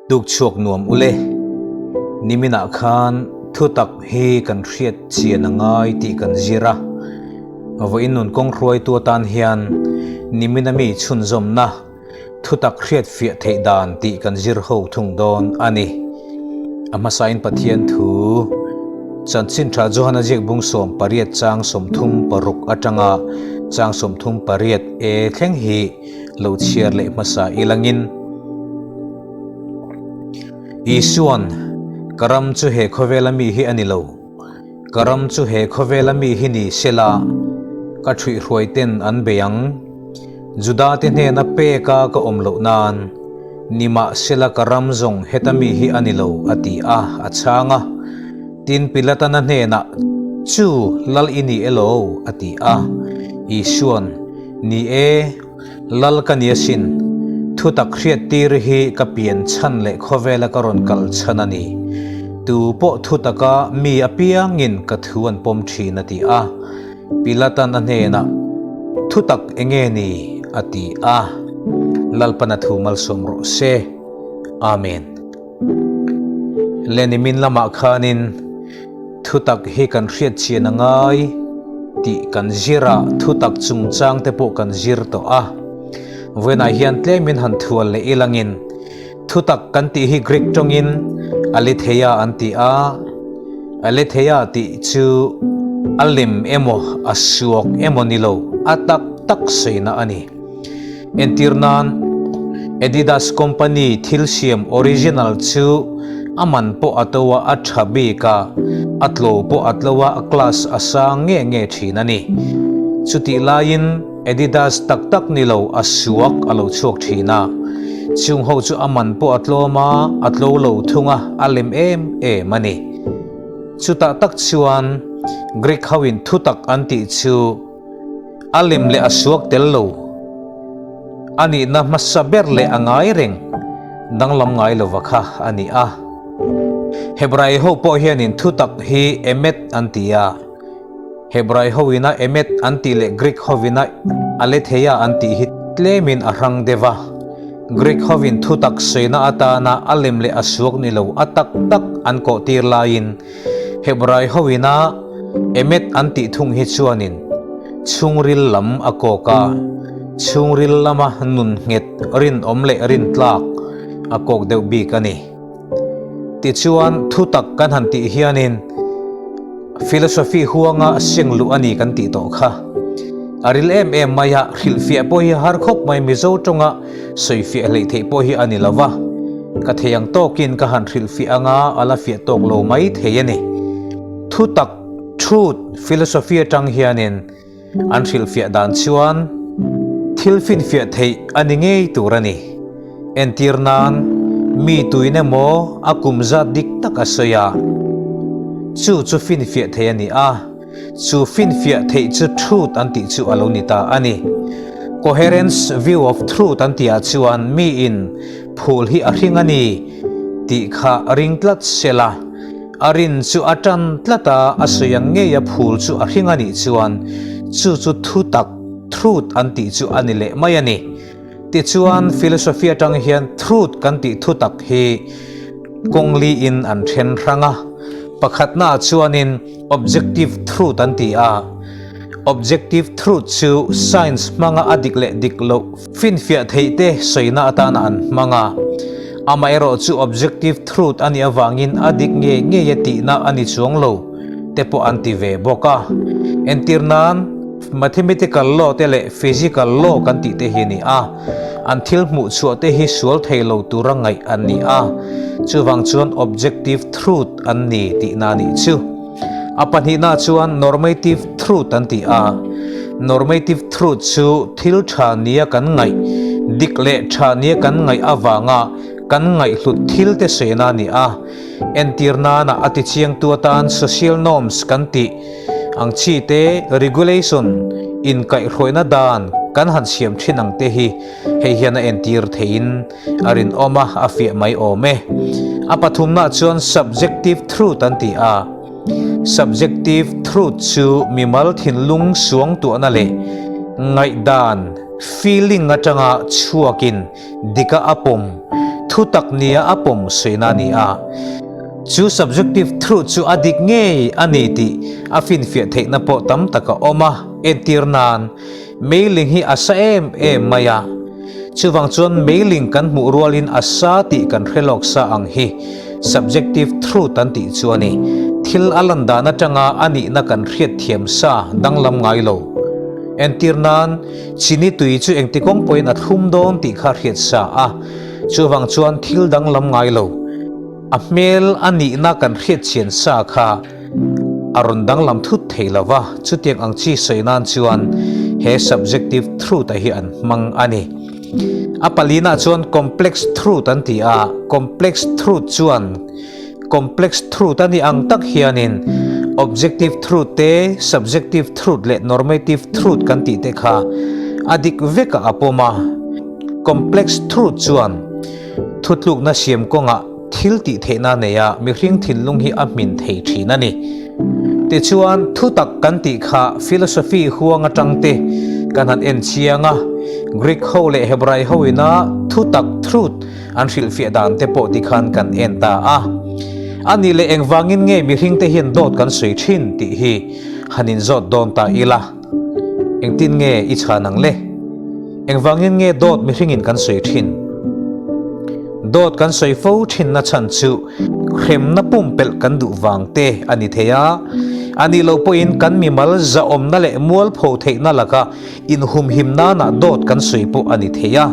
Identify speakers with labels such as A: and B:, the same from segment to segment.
A: Tukchhuak nuam ule. Niminah khan thutak hi kan hriat chian a ngai tih kan zir a. Vawiin nun kawng hruaitu atan hian nimina mi chhunzawmna thutak hriat fiah theih dan tih kan zir ho thung dawn a ni. A hmasain Pathian thu Chanchin Tha Johana ziak bung 18 chang 36 atanga chang 38 e thleng hi lo chhiar leh hmasa ilangin Isuan, Ka ram chu he khawvela mi hi a ni lo. Ka ram chu he khawvela mi hi ni sela, ka ṭhuihhruaiten an bei ang. Judate hnena peka ka awm loh nan, nimahsela ka ram zawng heta mi hi a ni lo, a ti a, a chhang a. Tin, Pilatana hnenah, Chu, Lal i ni elo? a ti a. Isuan, Ni e, Lal ka ni asin. Thutak hriattir hi ka pian chhan leh khawvela ka rawn kal chhan a ni. Tu pawh thutaka mi apiangin ka thu an pawm thin a ti a. Pilatan a hnenah, Thutak enge ni? a ti a. Lalpan a thu malsawm rawh se. Amen. Lenimin lamah khanin thutak hi kan hriat chian a ngai tih kan zir a, thutak chungchang te pawh kan zir tawh a. Vawiinah hian tlemin han thual leh ilangin thutak kan tih hi Greek tawngin aletheia an ti a, aletheia tih chu a lem emaw a suak emaw ni lo, a tak tak sawina a ni. Entir nan, Adidas company thil siam original chu a man pawh a to a, a tha bik a, a tlo pawh a tlo a, a class a sang nge nge thin a ni. Chutih laiin Adidas tak tak ni lo a suak a lo chhuak thin a, chung ho chu a man pawh a tlawm a, a tlo lo thung a, a lem em em a ni. Chutah tak chuan Greek ho in thutak an tih chu, A lem leh a suak tel lo. A nihna hmasa ber leh a ngai reng danglam ngai lova kha a ni a. Hebrai ho pawh hianin thutak hi emet an ti a. Hebrai hoina emet an tih leh Greek hovina aletheia an tih hi tlemin a hrang deuh a. Greek hovin thutak sawina atana a lem leh a suak ni lo a tak tak an kawhtir laiin Hebrai hoina Emet an tih thung hi chuanin chhungril lam a kawk a, chhungril lama nun nghet rinawm leh rintlak a kawk deuh bik a ni. Tichuan, thutak kan han tih hianin philosophy huanga seng luh a ni kan tih tawh kha. A ril em em mai a, hrilhfiah pawh hi har khawp mai Mizo tawnga sawifiah hleih theih pawh hi a ni lo va, ka thei ang tawkin ka han hrilhfiah anga a la fiah tawk lo mai thei a ni. Thutak, truth, philosophy atang hianin an hrilhfiah dan chuan thil finfiah theih a ni ngei tur a ni. Entir nan, mi tuin emaw a kum zat dik tak a sawi a, chu chu finfiah theih a ni a. Chu finfiah theih chu truth an tih chu a lo ni ta a ni. Coherence view of truth an tihah chuan miin phul hi a hring a ni tih kha ring tlat sela, a rin chu a tan tlat a, a sawi ang ngei a phul chu a hring a nih chuan chu chu thutak, truth, an tih chu a ni leh mai a ni. Tichuan philosophy atang hian truth kan tih thutak hi kawng liin an then hrang a, pakhatnaah chuanin Objective truth an ti a, objective truth chu science hmanga a dik leh dik loh finfiah theih te sawina atana an hmang a. Amaherawh chu objective truth a nih avangin a dik ngei ngei e tihna a ni chuang lo te pawh an ti ve bawk a. Entir nan, mathematical law te leh physical law kan tih te hi a ni a. An thil hmuh chhuah te hi sual thei lo tura ngaih an ni a, chuvang chuan objective truth an ni tihna a nih chu. A pahnihna chuan normative truth an ti a, normative truth chu thil tha nia kan ngaih, dik leh tha nia kan ngaih avanga kan ngaihhlut thil te sawiina a ni a. Entir nana a tichiangtu atan social norms kan tih ang chi te, regulation, inkaihhruaina dan kan han siam thin ang te hi hei hian a entir theiin a rinawm a, a fiah mai awm e. A pathumnaah chuan subjective truth an ti a. Subjective truth chu mimal thinlung suangtuahna leh ngaihdan, feeling, atanga chhuakin dika a pawm. thutak nia a pawm sawina a ni a. Chu subjective truth chu a dik ngei a ni tih a finfiah theihna pawh tam tak a awm a, entir nan mailing hi a sa em em mai a. Chuvang chuan mailing kan hmuh rualin a sa tih kan hre lawk sa ang hi subjective truth an tih chu a ni. Thil a lan dan atanga a nihna kan hriat thiam sa danglam ngai lo. Entir nan, chini tui chu engti kawng pawhin a thlum dawn tih kha hriat sa a, chuvang chuan thil danglam ngai lo. A hmel a nihna kan hriat chian sa kha a rawn danglam thut thei lo va, chutiang ang chi sawi nan chuan he subjective truth-a hi an hmang a ni. A palinah chuan complex truth an ti a, complex truth chuan complex truth a nih ang tak hianin objective truth te, subjective truth leh normative truth kan tih te kha a dik vekah a pawm a. Complex truth chuan Thutlukna siam kawngah thil tih theihna neia mihring thinlung hi a hmin thei thin a ni. Tichuan, thutak kan tih kha philosophy huang atang te kan han en chiang a, Greek ho leh Hebrai ho ina thutak, truth, an hrilhfiah dan te pawh tikhan kan en ta a. A nih leh engvangin nge mihring te hian dawt kan sawi thin tih hi han inzawt dawn ta ila. Engtin nge i chhan ang le? Engvangin nge dawt mihringin kan sawi thin? Dawt kan sawi fo thinna chhan chu hremna pumpelh kan duh vang te a ni thei a. A nih loh pawhin kan mimal zahawmna leh mualpho theihna laka inhumhim nana dawt kan sawi pawh a ni thei a.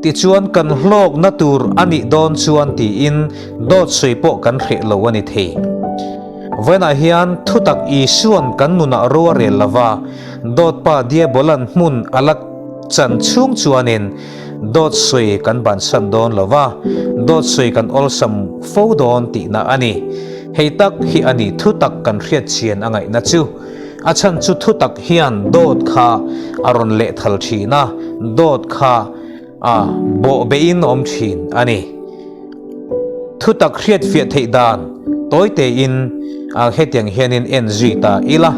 A: Tichuan kan hlawkna tur a nih dawn chuan tiin dawt sawi pawh kan hreh lo a ni thei. Vawiinah hian thutak Isua'n kan nunah ro a rel lova, Dawtpa Diabola'n hmun a la chan chhung chuanin dawt sawi kan bansan dawn lo va, dawt sawi kan awlsam fo dawn tihna a ni. Hei tak hi a ni thutak kan hriat chian a ngaihna chu. A chhan chu thutak hian dawt kha a rawn lehthal thin a, dawt kha a bawh beihin a awm thin a ni. Thutak hriatfiah theih dan tawi tein a hetiang hianin en zui ta ila,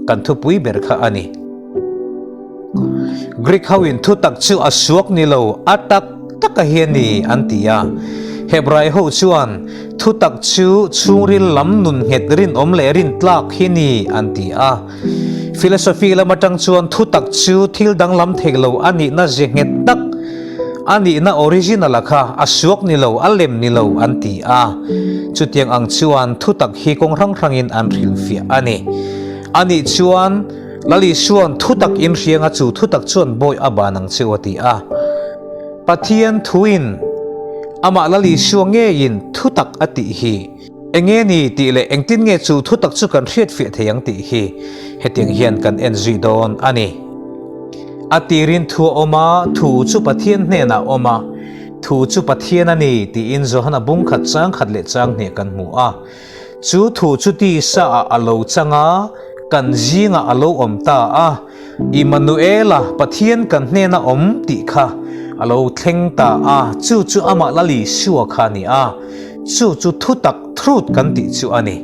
A: kan thupui ber kha a ni. Greek hoin thutak chu a suak ni lo, a tak tak a hi a ni an ti a. Hebrai ho chuan thutak chu chhungril lam nun nghet rinawm leh rintlak hi ni an ti a. Philosophy lam atang chuan thutak chu thil danglam thei lo a nihna ze nghet tak a nihna original a kha a suak ni lo, a lem ni lo an ti a. Chutiang ang chuan thutak hi kawng hrang hrangin an hrilhfiah a ni. A nih chuan Lal Isua'n thutak inhrianga chu thutak chuan bawi a ban ang cheu a ti a. Pathian thuin amah Lal Isua ngeiin thutak a tih hi Enge ni tih leh engtin nge chu thutak chu kan hriatfiah thei ang tih hi hetiang hian kan en zui dawn a ni. A tirin thu a awm a, thu chu Pathian hnenah a awm a, thu chu Pathian a ni tiin Johana bung khat chang khat leh chang hnih kan hmu a. Chu thu chu tisa ah a lo chang a, kan zingah a lo awm ta a. Immanuela, Pathian kan hnena awm tih kha a lo thleng ta a, chu chu amah Lal Isua kha a ni a, chu chu thutak, truth, kan tih chu a ni.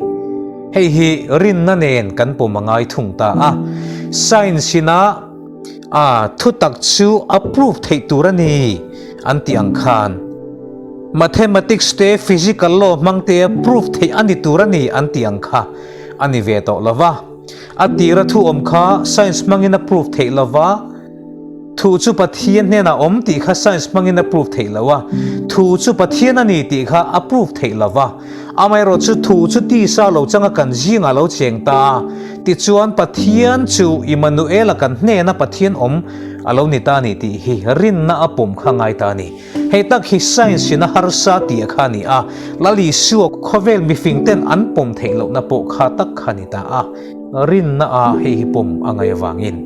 A: Hei hi rinna nen kan pawm a ngai thung ta a, science ina a thutak chu a prove theih tur a ni an tih ang khan mathematics te physical law hmang te a prove theih a ni tur a ni an tih ang kha a ni ve tawh lo va. A tira thu awm kha science hmangin a prove theih lo va, thu chu Pathian hnenah awm tih kha science hmangin a prove theih lo a, thu chu Pathian a ni tih kha a prove theih lo va. Amaherawh chu thu chu tisa lo changa kan zingah lo cheng ta a, tichuan Pathian chu Immanuela kan hnena Pathian awm a lo ni ta a ni tih hi rinna a pawm kha ngai ta a ni. Hei tak hi science in a harsa tih a kha a ni a, Lal Isua khawvel mifing ten an pawm theih lohna pawh kha tak kha a ni ta a, rinna a hei hi pawm a ngaih avangin.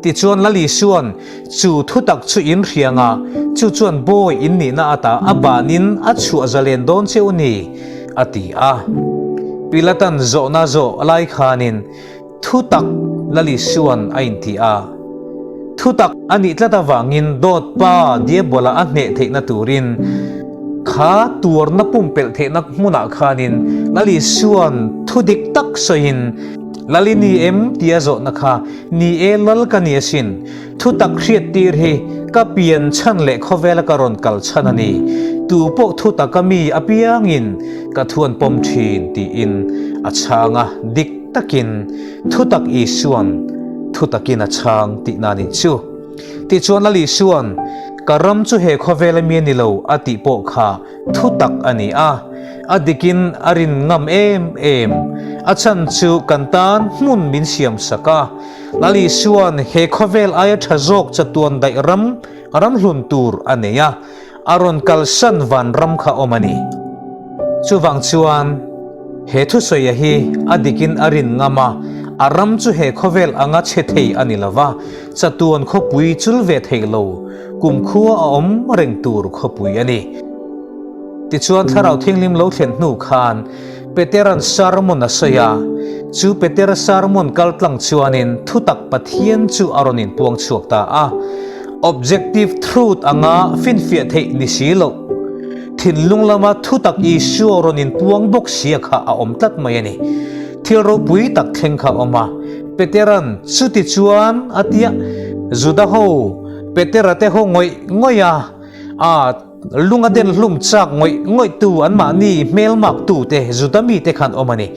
A: Tichuan Lal Isua'n chu thutak chu in hriang a, chu chuan bawi in nihna ata a banin a chhuah zalen dawn che u ni, a ti a. Pilatan zawhna zawh lai khanin, Thutak Lal Isua'n a inti a. Thutak a nih tlat avangin dawt pa Diabola a hneh theihna turin kha tuarna pumpelh theihna hmunah khanin Lal Isua'n thu dik tak sawiin Lal i ni em? tia zawhna kha, Ni e, Lal ka ni asin. Thutak hriattir hi ka pian chhan leh khawvela ka rawn kal chhan a ni. Tu pawh thutaka mi apiangin ka thu an pawm thin, tiin a chhang a, dik takin thutak Isuan thutakin a chhang tihna a nih chu. Tichuan Lal Isuan, Ka ram chu he khawvela mi a ni lo a tih pawh kha thutak a ni a, a dikin a rin ngam em em. A chhan chu kan tan hmun min siam sak a, Lal Isuan he khawvel aia tha zawk chatuan daih ram ram hlun tur a nei a, a rawn kalsan van ram kha awm a ni. Chuvang chuan he thusawia hi a dikin a rin ngam a, a ram chu he khawvel anga chhe thei a ni lova, chatuan khawpui chul ve thei lo, kumkhua a awm reng tur khawpui a ni. Tichuan Thlarau Thianghlim lo thlen hnu khan Petera'n sermon a sawi a, chu Petera sermon kal tlang chuanin thutak Pathian chu a rawn inpuang chhuak ta a. Objective truth anga finfiah theih ni si loh, thinlung lama thutak Isua rawn inpuang bawk sia kha a awm tlat mai a ni. Thil ropui tak thleng kha a awm a, Petera'n chuti chuan a tia, Juda ho, Petera te ho ngawih ngawih a, a lung a den hlum chak ngawih ngawih tu anmahni hmelmak tu te Juda mite khan awm a ni.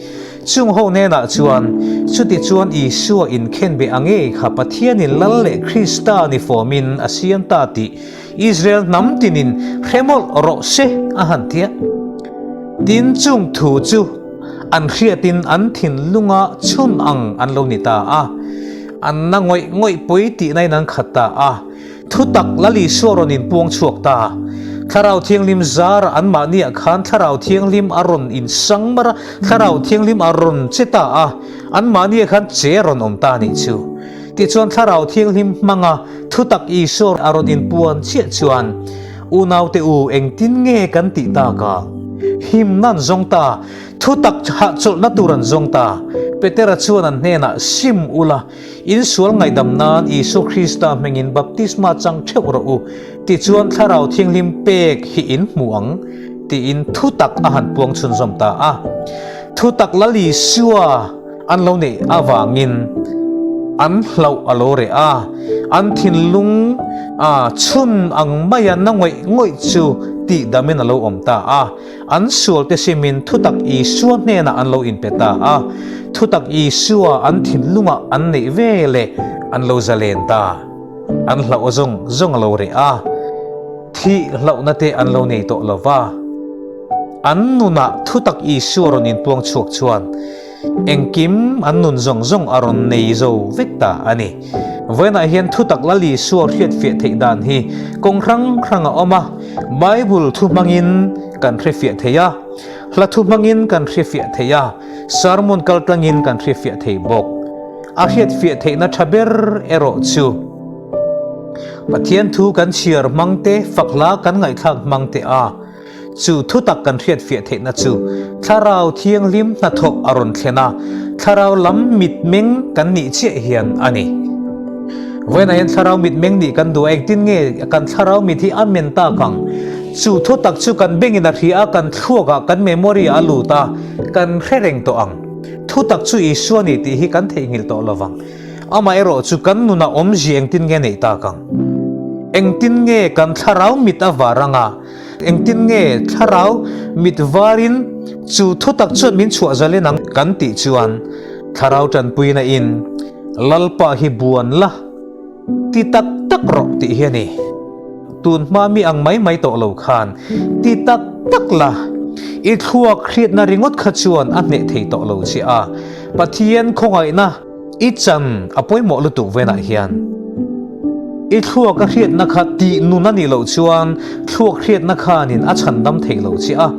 A: Chung ho hnenah chuan, chuti chuan Isua inkhenbe ang ngei kha Pathianin Lal leh Krista ni fawmin a siam ta tih Israel hnam tinin hre mawlh rawh se a han ti a. Tin, chung thu chu an hriatin an thinlunga chhun ang an lo ni ta a, an na ngawih ngawih pui tihna in an khat ta a. Thutak Lal Isua rawn inpuang chhuak ta. Thlarau Thianghlim zarah anmahniah khan Thlarau Thianghlim a rawn insang mar a, Thlarau Thianghlim a rawn che ta a, anmahniah khan che a rawn awm ta a nih chu. Tichuan Thlarau Thianghlim hmanga Thutak Isua a rawn inpuan chiah chuan, Unaute u, engtin nge kan tih tak a? Himna an zawng ta, Thutak hahchawlhna tur an zawng ta. Petera chuan an hnenah, Sim ula, Insual ngaihdam nan Isua Krista hmingin baptisma chang theuh rawh u, tichuan Thlarau Thianghlim pek hi in hmu ang, tiin thutak a han puang chhunzawm ta a. Thutak Lal Isua an lo neih avangin an hlauh a lo reh a, an thinlung a chhun ang maia na ngawih ngawih chu tihdamin a lo awm ta a. An sualte simin thutak Isua hnenah an lo inpe ta a, thutak Isua an thinlungah an neih ve leh an lo zalen ta. An hlauh zawng zawng a lo reh a, thih hlauhna te an lo nei tawh lo va. An nunah thutak Isua rawn inpuang chhuak chuan engkim an nun zawng zawng a rawn nei zo vek ta a ni. Vawiinah hian thutak Lal Isua hriatfiah theih dan hi kawng hrang hrang a awm a, Bible thu hmangin kan hrefiah thei a, hla thu hmangin kan hrefiah thei a, sermon kaltlangin kan hrefiah thei bawk. A hriatfiah theihna tha ber erawh chu Pathian thu kan chhiar hmang te, fak hla kan ngaihthlak hmang te a, Chu thutak kan hriatfiah theihna chu Thlarau Thianghlim hnathawk a rawn thlen a, Thlarau lam mitmeng kan nih chiah hian a ni. Vawiinah hian Thlarau mitmeng nih kan duh a, engtin nge kan Thlarau mit hi a men tak ang? Chu thutak chu kan bengin a hria a, kan thluakah, kan memory-ah a lut a, kan hre reng tawh ang. Thutak chu Isua ni tih hi kan theihnghilh tawh lo vang. Amaherawh chu kan nunah awmzia engtin nge neih tak ang? Engtin nge kan Thlarau mit a var anga? Engtin nge thlarau mit varin chu thutak chuan min chhuah zalen ang kan tih chuan thlarau tanpuina in Lalpa hi buan la ti tak tak rawh tih hi a ni. Tun hma mi ang mai mai tawh lo khan ti tak tak la, i thluak hriatna ringawt kha chuan a hneh thei tawh lo che a, Pathian khawngaihna, I chan a pawimawh lutuk venah hian i thluak a hriatna kha tih nun a nih loh chuan thluak hriatna khanin a chhandam theih loh che a.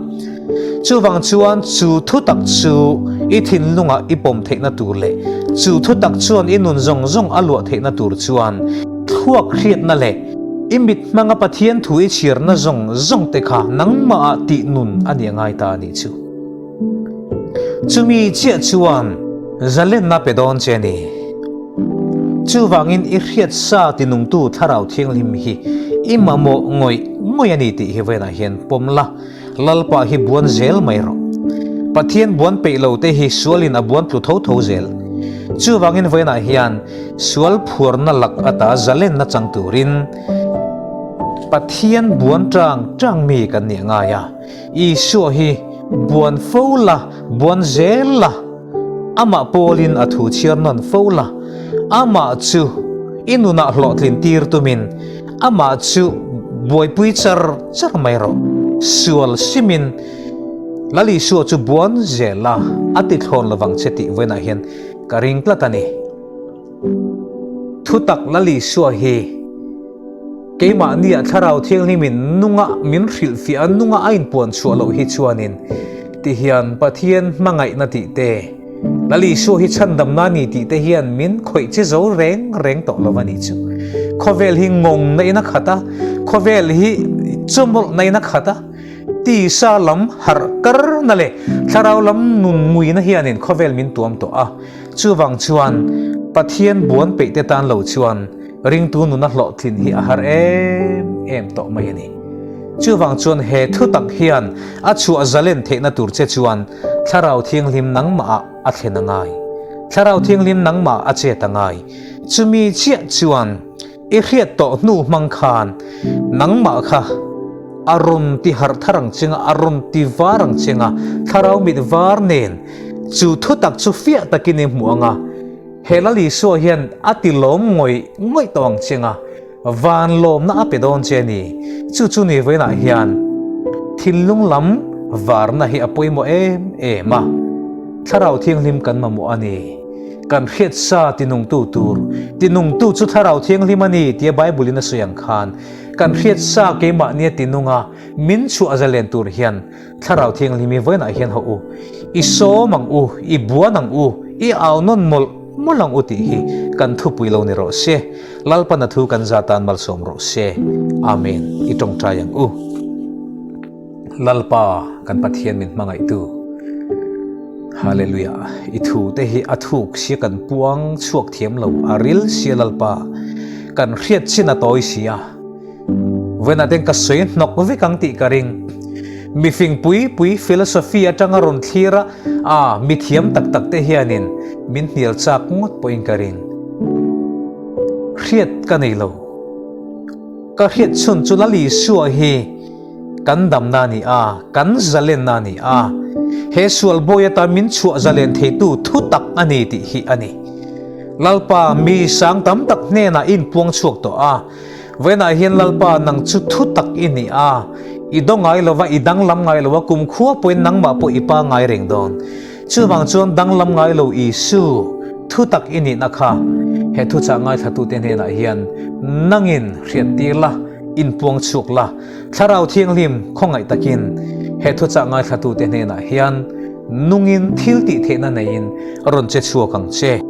A: Chuvang chuan chu thutak chu i thinlungah i pawm theihna tur leh chu thutak chuan i nun zawng zawng a luah theihna tur chuan thluak hriatna leh i mit hmanga Pathian thu i chhiarna zawng zawng te kha nangmahah tih nun a nih a ngai ta a nih chu. Chumi chiah chuan zalenna pe dawn che a ni. Chuvangin i hriat sa tinungtu Thlarau Thianghlim hi i mamawh ngawih ngawih a ni tih hi vawiinah hian pawm la, Lalpa hi buan zel mai rawh. Pathian buan peih lo te hi sualin a buan tlu tho tho zel. Chuvangin vawiinah hian sual phuarna lak ata zalenna chang turin Pathian buan tang tang mi kan nih a ngai a. Isua hi buan fo la, buan zel la, amah pawlin a thu chhiar nawn fo la, amah chu i nunah hlawhtlin tir tumin amah chu buaipui char char mai rawh. Sual simin Lal Isua chu buan zel la, a ti thlawn lovang che tih vawiinah hian ka ring tlat a ni. Thutak Lal Isua hi keimahnia Thlarau Thianghlimin nunga min hrilhfiah a, nunga a inpuan chhuah loh hi chuanin tihian Pathian hmangaihna tih te, Lal Isua hi chhandamna a ni tih te hian min khawih che zo reng reng tawh lo a nih chu. Khawvel hi ngawng na in a khat a, khawvel hi chawmawlh na in a khat a, tisa lam harh kar na leh thlarau lam nun nguina hianin khawvel min tuam tawh a. Chuvang chuan Pathian buan peih te tan lo chuan ringtu nuna hlawhtlin hi a har em em tawh mai a ni. Chuvang chuan he thutak hian a chhuah zalen theihna tur che chuan Thlarau Thianghlim nangmah ah a thlen a ngai. Thlarau Thianghlim nangmah ah a chet a ngai. Chumi chiah chuan i hriat tawh hnu hmang khan nangmah kha a rawn ti harh thar ang chenga, a rawn ti var ang chenga, Thlarau mit var nen Chu thutak chu fiah takin i hmuh ang a, he Lal Isua hian a ti lawm ngawih ngawih tawh ang che nga, van lawmna a pe dawn che a ni. Chu chu ni vawiinah hian thinlung lam varna hi a pawimawh em em a, Thlarau Thianghlim kan mamawh a ni. Kan hriat sa tinungtu tur, tinungtu chu Thlarau Thianghlim a ni tia Bible-in a sawi ang khan, kan hriat sa keimahnia tinunga min chhuah zalen tur hian Thlarau Thianghlim i vawiinah hian hawh u, i sawm ang u, i buan ang u, i au nawn mawlh mawlh ang u tih hi kan thupui lo ni rawh se. Lalpana thu kan za tan malsawm rawh se. Amen. I tawngtai ang u. Lalpa kan Pathian min hmangaihtu. Hallelujah. I thu te hi a thuk sia kan puang chhuak thiam lo, a ril sia Lalpa. Kan hriat chin a tawi sia. Vawiinah ten ka sawi hnawk vek ang tih ka ring. Mifing pui pui philosophy atanga rawn thlir a, a mithiam tak tak te hianin min hnial chak ngawt pawhin ka ring. Hriat ka nei lo. Ka hriat chhun chu Lal Isua hi kan damna a ni a, kan zalenna a ni a, he sual bawi atan min chhuah zalen theitu thu tak a ni tih hi a ni. Lalpa mi sang tam tak hnenah i inpuang chhuak tawh a, Vawiinah hian Lalpa nang chu thu tak i ni a, i do ngai lo va, i danglam ngai lo a, kumkhua pawhin nangmah pawh i pa ngai reng dawn. Chuvang chuan danglam ngai lo Isu, thu tak i nihna kha he thuchah ngaithlatute hnenah hian nangin hriattir la, inpuang chhuak la, Thlarau Thianghlim khawngaih takin he thuchah ngaithlatute hnenah hian nungin thil tih theihna neiin rawn che chhuak ang che.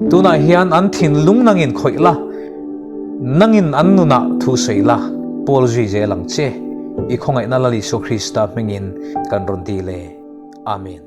A: Tunah hian an thinlung nangin khawih la, Nangin an nunah thu sawi la, Paul zui zel ang che, i khawngaihna Lal Isua Krista hmingin kan rawn dil e. Amen.